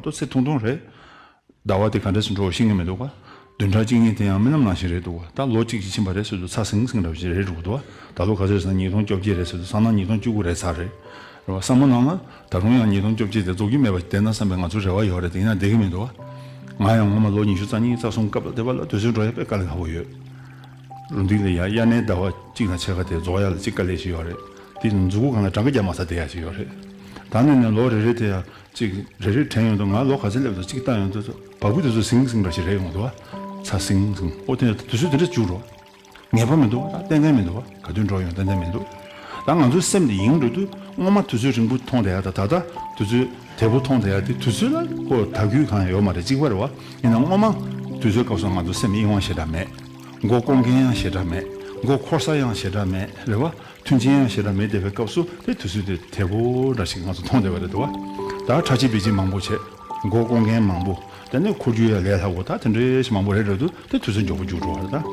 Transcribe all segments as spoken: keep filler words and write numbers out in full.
ཏོ་ཚེ་ཐུང་ཐུང་རེད། ཟླ་བ་དེ་ག་འདྲས་སུ་འགྲོ་ཤེས་ཀྱི་མི་འདུག་ག་བདུན་ཕྲག་གཅིག་གཉིས་དེ་ཡང་རྨི་ལམ་ནང་བཞིན་རེད་འདུག་ག་ད་ལོ་གཅིག་ཅིག་ཕྱིན་པ་རེད་ཟེར་དུས་ཚ་ཟིང་ཟིང་འདྲ་བ་ཞིག་རེད་འདུག་ག་ད་ལོ་ག་ཚོད་ཟེར་ན་ཉིས་སྟོང་བཅོ་བརྒྱད་རེད་ཟེར་དུས་སང་ན་ཉིས་སྟོང་བཅུ་དགུ་རེད་ཚར་རེད། རེད་བ། བསམ་བློ་ནང་ལ་ད་རུང་ཡང་ཉིས་སྟོང་བཅོ་བརྒྱད་དེ་རྫོགས་རྒྱུ་མེད་པ་ཞིག་བསྡད་ན་བསམ་པའི་ང་ཚོ་རེ་བ་ཡོད་རེད། དེ་ཡིན་ན་བསྡད་ཀྱི་མི་འདུག་ག་ང་ཡང་ངོ་མ་ལོ་ཉི་ཤུ་རྩ་གཉིས་རྩ་གསུམ་སྐབས་ལ་བསྡད་པ་ལ་དུས་ཚོད་འགྲོ་ཡ་དཔེ་དཀའ་ལས་ཁག་པོ་ཡོད། རུ་འདི་ལ་ཡ་དབྱར་གནས་ཟླ་བ་གཅིག་དང་ཕྱེད་ཀ་དེ་རྫོགས་ཡ་ལ་གཅིག་དཀའ་ལས་ཞིག་ཡོད་རེད། དེ་མཛུ་གུ་སྒང་ལ་གྲངས་ཀ་རྒྱབ་མ་ཚར་བསྡད་ཡ་ཞིག་ཡོད་རེད། ད་ནས་ནས་ལོ་རེ་རེ་དེ་ཡ་གཅིག་རེ་རེ་དྲན་ཡོང་དུས་ང་ལོ་ག་ཚོད་སླེབས་འདུག་གཅིག་བལྟ་ཡོང་དུས་བ་སྤུ་དེ་ཚོ་ཟིང་ཟིང་འདྲ་ཞིག་རེད་ཡོང་དུས་བ། ཚ་ཟིང་ཟིང་ཨོ་དེ་དུས་ཚོད་དེ་འདྲ་འཇུག་འགྲོ། ངེས་པ་མི་འདུག་ད་ཏན་ཏན་མི་འདུག་བ། ག་དུས་འགྲོ་ཡོང་ཏན་ཏན་མི་འདུག་ད་ང་ཚོའི་སེམས་དེ་ཡིན་འགྲོ་དུས་སྔོན་མ་དུས་ཚོད་རིང་པོ་མཐོང་བསྡད་ཡ་ད་ད་ལྟ་དུས་ཚོད་དལ་པོ་མཐོང་བསྡད་ཡ་དེ་དུས་ཚོད་ལ་ཁོ་དག་རྒྱུ་གང་ཡང་ཡོད་མ་རེད། གཅིག་པ་རེད་བ། ཡིན་ན་སྔོན་མ་དུས་ཚོད་སྐབས་སུ་ང་ཚོ་སེམས་གཡེང་བ་ཞེ་དྲག་མེད། མགོ་སྐོར་མཁན་ཡང་ཞེ་དྲག་མེད། མགོ་འཁོར་ས་ཡང་ཞེ་དྲག་མེད་རེད་བ། མཐུན་རྐྱེན་ཡང་ཞེ་དྲག་མེད་བསྡད་པའི་སྐབས་སུ་དེ་དུས་ཚོད་དེ་དལ་པོ་འདྲ་ཞིག་ང་ཚོ་མཐོང་བསྡད་པ་རེད་འདུག་བ། ད་ཁྲ་ཆིལ་བིལ་ཆིལ་མང་པོ་བྱས། མགོ་སྐོར་མཁན་མང་པོ། དེ་ནས་འཁོར་རྒྱུག་ཡ་ལས་སླ་པོ་ད་དེ་འདྲའི་ཞིག་མང་པོ་རེད་འགྲོ་དུས་དེ་དུས་ཚོད་མགྱོགས་པོ་རྒྱུགས་འགྲོ་བ་རེད་ད།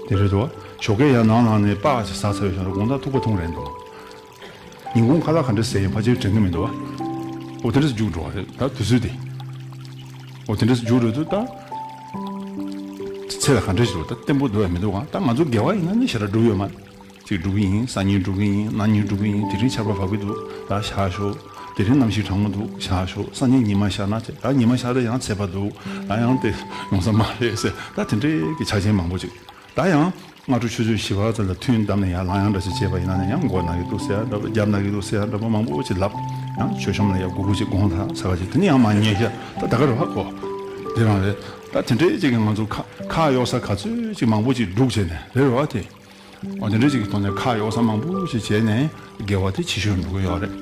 དེ་རེད་འདུག་བ། ཞོགས་ཀས་ཡར་ནང་ལངས་ནས་སྤགས་ཅིག་ཟ་ཚར་བའི་ཞོར་དགོང་དག་ཐུག་པ་འཐུང་རན་འདུག་ཉིན་གུང་ཁ་ལག་ག་འདྲ་ཟས་ཡིན་ཕལ་ཆེར་དྲན་གྱི་མི་འདུག་བ། འོ་དེ་འདྲ་རྒྱུགས་འགྲོ་བ་རེད་ད་དུས་ཚོད་དེ། འོ་དེ་འདྲ་རྒྱུགས་འགྲོ་དུས་ད། ཚེ་ལ་ག་འདྲ་ཞིག་འདུག་ད་བརྟན་པོ་འདུག་ཡ་མི་འདུག་ག་ད་ང་ཚོ་དགེ་བ་ཡིན་ན་ནི་ཞེ་དྲག་སྒྲུབ་ཡོད་མ་རེད། ཅིག་སྒྲུབ་ཀྱི་ཡིན། སང་ཉིན་སྒྲུབ་ཀྱི་ཡིན། གནངས་ཉིན་སྒྲུབ་ཀྱི་ཡིན། དེ་རིང་ཆར་པ་བབས་ཀྱི་འདུག་ད་བཞག་ཤོག་དེ་རིང་གནམ་གཤིས་གྲང་མོ་འདུག་བཞག་ཤོག་སང་ཉིན་ཉི་མ་ཤར་ན་བྱས། ད་ཉི་མ་ཤར་དུས་ཡང་ཚད་པ་འདུག་ད་ཡང་དེ་ཡོང་ས་མ་རེད་ཟེར། ད་དེ་འདྲའི་གི་ཆ་རྐྱེན་མང་པོ་ཅིག་ད་ཡང་སྔ་དྲོ་ཆུ་ཚོད་བཞི་པ་ཙམ་ལ་ཐུན་བསྡམས་ནས་ཡར་ལངས་ཡག་འདྲ་ཞིག་བྱས་པ་ཡིན་ན་ནི་ཡང་མགོ་ན་གི་འདུག་ཟེར་ཡག་འདྲ་པོ། རྒྱབ་ན་གི་འདུག་ཟེར་ཡག་འདྲ་པོ་མང་པོ་ཅིག་ལབ། ཡང་མཆོད་བཤམས་ལ་ཡར་སྒུག་སྒུག་ཅིག་དགོངས་དག་ཟེར་བ་ཅིག་དེ་ནི་ཡང་མར་ཉལ་ཤག་ད་ད་ག་རེད་བ་ཁོ། དེ་རང་རེད། ད་དེ་འདྲའི་ཅིག་གི་ང་ཚོ་ཁ་ཁ་གཡོག་ས་ག་ཚོད་ཅིག་མང་པོ་ཅིག་སྒྲུག་བྱས་ནས་རེད་བ་དེ། འོ་དེ་འདྲ་ཅིག་གི་ཐོག་ནས་ཁ་གཡོག་ས་མང་པོ་ཞིག་བྱས་ནས་དགེ་བ་དེ་ཆེ་ཤོས་འགྲོ་གི་ཡོད་རེད།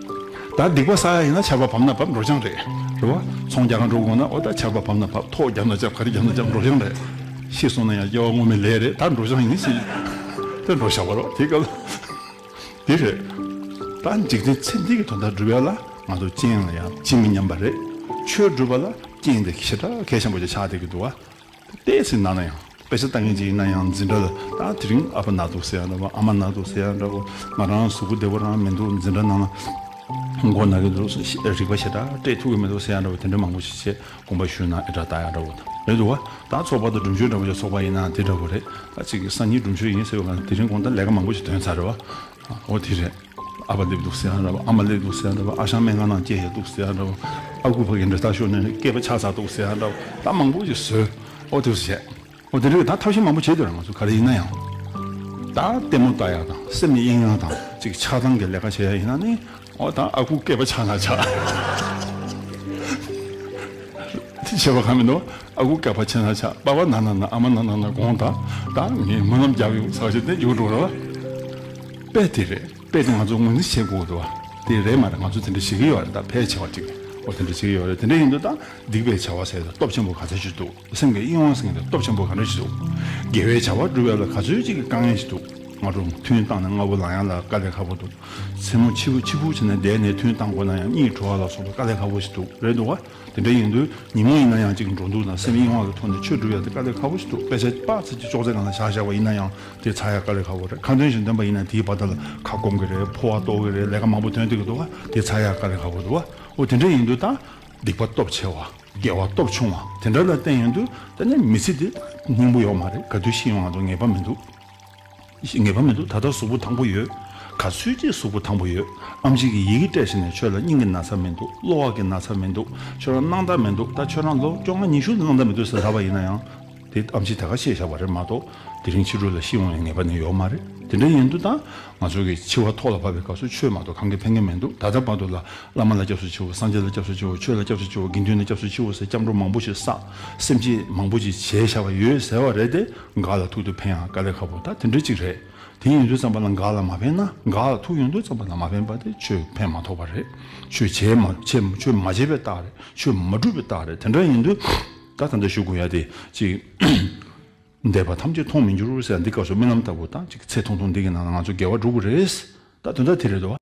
ད་སྡིག་པ་བསགས་ཡ་ཡིན་ན་ཆར་པ་བབས་ན་བབས་འགྲོ་རྐྱང་རེད། རེད་བ། ཚོང་རྒྱག་ག་འགྲོ་དགོས་ན་འོ་ད་ཆར་པ་བབས་ན་བབས། ཐོག་བརྒྱབ་ན་བརྒྱབ། ག་རེ་བརྒྱབ་ན་བརྒྱབ་འགྲོ་རྐྱང་རེད། ཤི་སོང་ན་ཡང་སྐྱེ་བ་སྔོན་མའི་ལས་རེད། ད་འགྲོ་རྐྱང་ཡིན་ཟེར། དེ་འགྲོ་བཞག་པ་རོགས་དེ་སྐབས་དེ་རེད། ད་འཇིག་རྟེན་ཚེ་འདི་གི་དོན་དག་སྒྲུབ་ཡ་ལ་ང་ཚོ་རྐྱེན་ལ་ཡང་ཇི་མི་སྙམ་པ་རེད། ཆོས་སྒྲུབ་པ་ལ་རྐྱེན་དེ་ཞེ་དྲག་གལ་ཆེན་པོ་ཅིག་ཆགས་བསྡད་ཀྱི་འདུག་བ། ཏོག་ཙམ་ནང་ན་ཡང་དཔེ་ཆ་ལྟ་མཁན་ཅིག་ཡིན་ན་ཡང་འཛིན་གྲྭ་ལ་ད་དེ་རིང་ཨ་ཕ་ན་འདུག་ཟེར་ཡ་འདྲ་བོ། ཨ་མ་ན་འདུག་ཟེར་ཡ་འདྲ་བོ། ང་རང་གཟུགས་པོ་བདེ་པོ་རང་མི་འདུག་འཛིན་གྲྭ་ནང་ལ་མགོ་ན་གི་འདུག་རིག་པ་ཞེ་དྲག་སྤྲད་ཐུབ་ཀྱི་མི་འདུག་ཟེར་ཡ་འདྲ་བོ་དེ་འདྲ་མང་པོ་ཞིག་བྱས། དགོངས་པ་ཞུས་ན་ཨེ་དྲག་ལྟ་ཡ་འདྲ་བོ་དང་རེད་འདུག་བ། ད་ཚོགས་པ་དང་སྒྲུབ་མཆོད་འདྲ་བོ་ཞིག་ཚོགས་པ་ཡིན་ན་དེ་འདྲ་བོ་རེད། ད་ཅིག་གི་སང་ཉིན་སྒྲུབ་མཆོད་ཡིན་ཟེར་བ་གང་དེ་རིང་དགོང་དག་ལས་ཀ་མང་པོ་ཞིག་ཐོན་ཚར་རེད་བ། འོ་དེ་རེད། ཨ་ཕ་སླེབས་འདུག་ཟེར་ཡ་འདྲ་བ། ཨ་མ་སླེབས་འདུག་ཟེར་ཡ་འདྲ་བ། ཨ་ཞང་སྨན་ཁང་ནང་སྐྱེལ་ཡ་འདུག་ཟེར་ཡ་འདྲ་བ། ཨ་ཁུ་ཕ་གི་འདྲ་ལྟ་ཞོག་ནས་སྐེད་པ་ཆག་ཚར་འདུག་ཟེར་ཡ་འདྲ་བ། ད་མང་པོ་ཞིག་བཟོས། ཨོ་དེ་བཟོས་བྱས། ཨོ་དེ་འདྲ་ད་ཐབས་ཤེས་མང་པོ་བྱས་འདུག་ར། ང་ཚོ་ག་རེ་ཡིན་ན་ཡང་། ད་ལྟད་མོ་ལྟ་ཡ་དང་སེམས་གཡེང་ཡ་དང་ཅིག་ཆགས་སྡང་གི་ལས་ཀ་བྱེད་ཡ་ཡིན་ན་ནི། ཨོ་ད་ཨ་ཁུ་སྐེད་པ་ཆག་ན་ཆག་དེ་བྱས་པ་ག་མི་འདུག་ཨ་ཁུ་སྐེད་པ་ཆག་ན་ཆག་པ་པ་ན་ན་ན། ཨ་མ་ན་ན་ན། དགོངས་དག་ད་ངས་སྨོན་ལམ་རྒྱག་ཡོང་ཟེར་བ་ཞིག་དེ་འཇུག་འགྲོ་ར་བ། དཔེ་དེ་རེད། དཔེ་དེ་ང་ཚོ་ངོས་འཛིན་བྱེད་དགོས་འདུག་བ། དེ་རེད་མ་རེད། ང་ཚོ་དེ་འདྲ་བྱེད་ཀྱི་ཡོད་རེད། ད་ཕལ་ཆེ་བ་ཅིག་ཨོ་དེ་འདྲ་བྱེད་ཀྱི་ཡོད་རེད། དེ་འདྲ་ཡིན་དུས་ད་སྡིག་པའི་བྱ་བ་ཟེར་ཡ་དེ་སྟོབས་ཆེན་པོ་ག་ཚོད་ཅིག་འདུག་སེམས་ཀྱི་གཡེང་བ་ཟེར་མཁན་དེ་སྟོབས་ཆེན་པོ་ག་འདྲ་ཞིག་འདུག་དགེ་བའི་བྱ་བ་སྒྲུབ་ཡ་ལ་ག་ཚོད་ཅིག་གི་དཀའ་ངལ་ཞིག་འདུག་སྔ་དྲོ་ཐུན་བཏང་ནས་སྔ་པོ་ལངས་ཡ་ལ་དཀའ་ལས་ཁག་པོ་འདུག་མཚན་མོ་ཕྱི་པོ་ཕྱི་པོ་བྱས་ནས་བསྡད་ནས་ཐུན་བཏང་དགོས་ན་ཡང་གཉིད་བྲོ་བ་ལ་སོགས་པའི་དཀའ་ལས་ཁག་པོ་ཞིག་འདུག་རེད་འདུག་བ། དེ་འདྲ་ཡིན་དུས་ཉིན་མོ་ཡིན་ན་ཡང་ཅིག་འགྲོ་འདུག་དང་སེམས་གཡེང་བ་གི་ཐོག་ནས་ཆོས་སྒྲུབ་ཡ་དེ་དཀའ་ལས་ཁག་པོ་ཞིག་འདུག་དཔེ་ཆ་དཔག་ཚད་ཀྱི་ཅོག་ཙེ་སྒང་ལ་བཞག་བཞག་པ་ཡིན་ན་ཡང་དེ་ཚར་ཡ་དཀའ་ལས་ཁག་པོ་རེད། ཁ་འདོན་ཞིག་འདོན་པ་ཡིན་ན་དེའི་བར་དག་ལ་ཁ་སྐོམ་གི་རེད། ཕོ་བ་ལྟོགས་གི་རེད། ལས་ཀ་མང་པོ་ཐོན་བསྡད་ཀྱི་འདུག་བ། དེ་ཚར་ཡ་དཀའ་ལས་ཁག་པོ་འདུག་བ། འོ་དེ་འདྲ་ཡིན་དུས་ད་སྡིག་པ་སྟོབས་ཆེ་བ། དགེ་བ་སྟོབས་ཆུང་བ་དེ་འདྲ་ལ་བརྟེན་ཡོང་དུས་ད་ནི་མི་ཚེ་འདི་སྙིང་པོ་ཡོད་མ་རེད། ག་དུས་ཤི་ཡོང་ང་ཚོ་ངེས་པ་མི་འདུག་ངེས་པ་མི་འདུག་ད་ལྟ་གཟུགས་པོ་ཐང་པོ་ཡོད། ག་ཚོད་ཅིག་གཟུགས་པོ་ཐང་པོ་ཡོད། ཨེམ་ཆི་གིས་ཡི་གེ་སྤྲད་བྱས་ནས་ཁྱོད་ལ་སྙིང་གི་ན་ཚ་མི་འདུག་གློ་བ་གི་ན་ཚ་མི་འདུག་ཁྱོད་རང་སྣང་དག་མི་འདུག་ད་ཁྱོད་རང་ལོ་བཅོ་ལྔ་ཉི་ཤུ་ལ་སྣང་དག་མི་འདུག་ཟེར་ལབ་པ་ཡིན་ན་ཡང་། དེ་ཨེམ་ཆི་ད་ག་བཤད་བཞག་པ་རེད་མ་གཏོགས་དེ་རིང་ཕྱི་དྲོ་ལ་ཤི་འོང་བའི་ངེས་པ་ནི་ཡོད་མ་རེད། དེ་འདྲ་ཡིན་དུས་ད་ང་ཚོ་གི་འཆི་བ་ཐོག་ལ་བབས་པའི་སྐབས་སུ་ཆོས་མ་གཏོགས་གང་གི་ཕན་གི་མི་འདུག་ད་ལྟ་བར་དུ་ལ་བླ་མ་ལ་སྐྱབས་སུ་མཆིའོ། སངས་རྒྱས་ལ་སྐྱབས་སུ་མཆིའོ། ཆོས་ལ་སྐྱབས་སུ་མཆིའོ། དགེ་འདུན་ལ་སྐྱབས་སུ་མཆིའོ་ཟེར་སྐྱབས་འགྲོ་མང་པོ་ཞིག་བསགས། སེམས་བསྐྱེད་མང་པོ་ཞིག་བྱས་བཞག་པ་ཡོད་ཟེར་བ་རེད་དེ། འགག་ལ་ཐུག་དུས་ཕན་ཡང་དཀའ་ལས་ཁག་པོ་ད་དེ་འདྲ་ཅིག་རེད། དེ་ཡིན་དུས་ཙམ་པ་ལ་འགག་ལ་མ་ཕན་ན། འགག་ལ་ཐུག་ཡོང་དུས་ཙམ་པ་ལ་མ་ཕན་པ་དེ་ཆོས་ཕན་མ་ཐོགས་པ་རེད། ཆོས་བྱས་མ་བྱས་ཆོས་མ་བྱས་པའི་རྟགས་རེད། ཆོས་མ་སྒྲུབ་པའི་རྟགས་རེད། དེ་འདྲ་ཡིན་དུས་ད་ད་ལྟ་ཞུ་དགོས་ཡ་དེ་ཅིག་འདས་པ་ཐམས་ཅད་མཐོང་མི་འགྱུར་ཟེར་འདི་སྐབས་སུ་རྨི་ལམ་ལྟ་བུ་དང་ཅིག་ཚེ་ཐུང་ཐུང་འདི་གི་ནང་ན་ང་ཚོ་དགེ་བ་སྒྲུབ་དགོས་རེད། ད་དོན་དག་དེ་རེད་དོ།